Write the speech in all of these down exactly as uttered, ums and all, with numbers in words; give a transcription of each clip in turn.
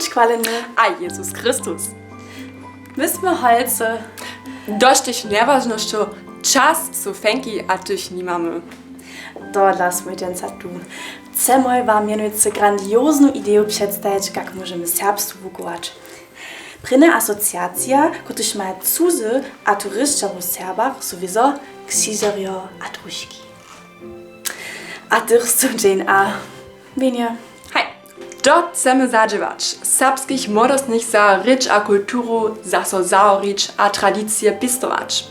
Chwaleny a Jezus Chrystus. My smy holcy. Dosć tych njewoznosćow, čas su fenki a tych nimamy. Tohodla smy dźensa tu. Chcemy wam mjenujcy grandioznu ideju předstajić, kak móžemy serbstwu wuchować. Prěnja asociacija, kotryž maja cuzy a turisća wo Serbach, su wězo křižerjo a družki. A tych su dźeń a mjenje. Haj, to chcemy zadźěłać, serbskich młodostnych za rěč a kulturu zaso zahorić a tradicije pěstować.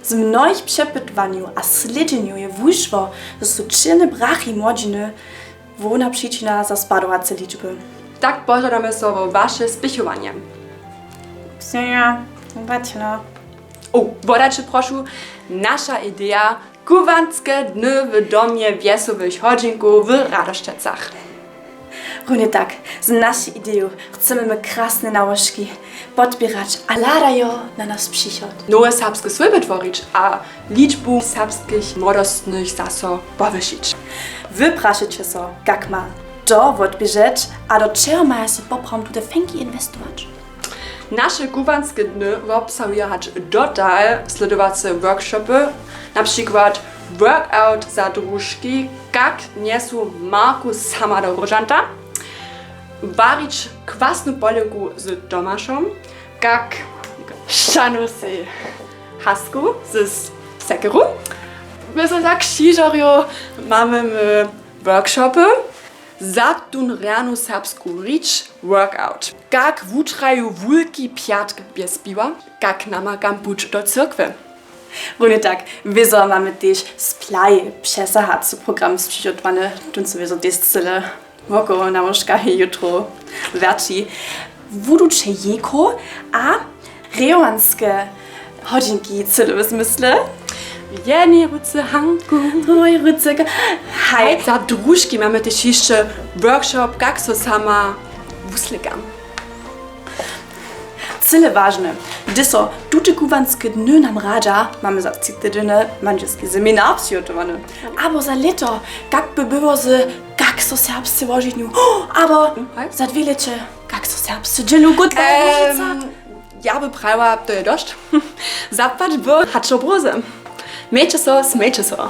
Z mnohich přepytowanjow a slědźenjow je wušło, zo su čěrne brachy młodźiny hłowna přičina za spadowace ličby. Tak požadamy so wo waše spěchowanje. Ksenia, Batla. O, wodaće prošu, naša ideja, Kubłanske dny w domje wjesołych hodźinkow w Radosćecach. Runje tak, z našej ideju chcemy my krasne nałožki podpěrać a hladajo na naš přichod. Nowe serbske swójby tworić a ličbu serbskich młodostnych zaso powyšić. Wy prašeće so, kak ma to wotběžeć a do čeho maja so poprawom tute fenki inwestować? Naše kubłanske dny wobsahuja hač dotal sledowace workshopy, na přikład workout za družki, kak njesu marku sama do róžanta, warić kwasnu polěwku z tomašom, kak šanuj sej hasku z sekeru. My so za křižerjow mamy my workshopy za tón rjanu serbsku rěč, workout. Kak wutraju Wulki pjatk bjez piwa, kak namakam puć do cyrkwje. Runje tak, wězo mamy tež splaji přesahacy program přichotowany, tón su wězo tež cyle wokoło nałožka jutro wjerći. Wuduće jejko a rejowanske hodźinki cyle w zmysle. W jednej ruce hanku, w druhej ruce ka-, haj. Za družki mamy tež hišće workshop, kak so sama wuslěka. Cyle wažne, hdyž so tute kubłanske dny nam radźa, mamy za tři tydźenje mandźelski seminar přihotowany. Abo za lěto, kak by było z kak so serbsce woženił. Abo za dwě lěće, kak so serbsce dźělu kótla. Em, ja by prajiła, to je dosć. Zapłać by hač do brózy. Mějće so, smejće so.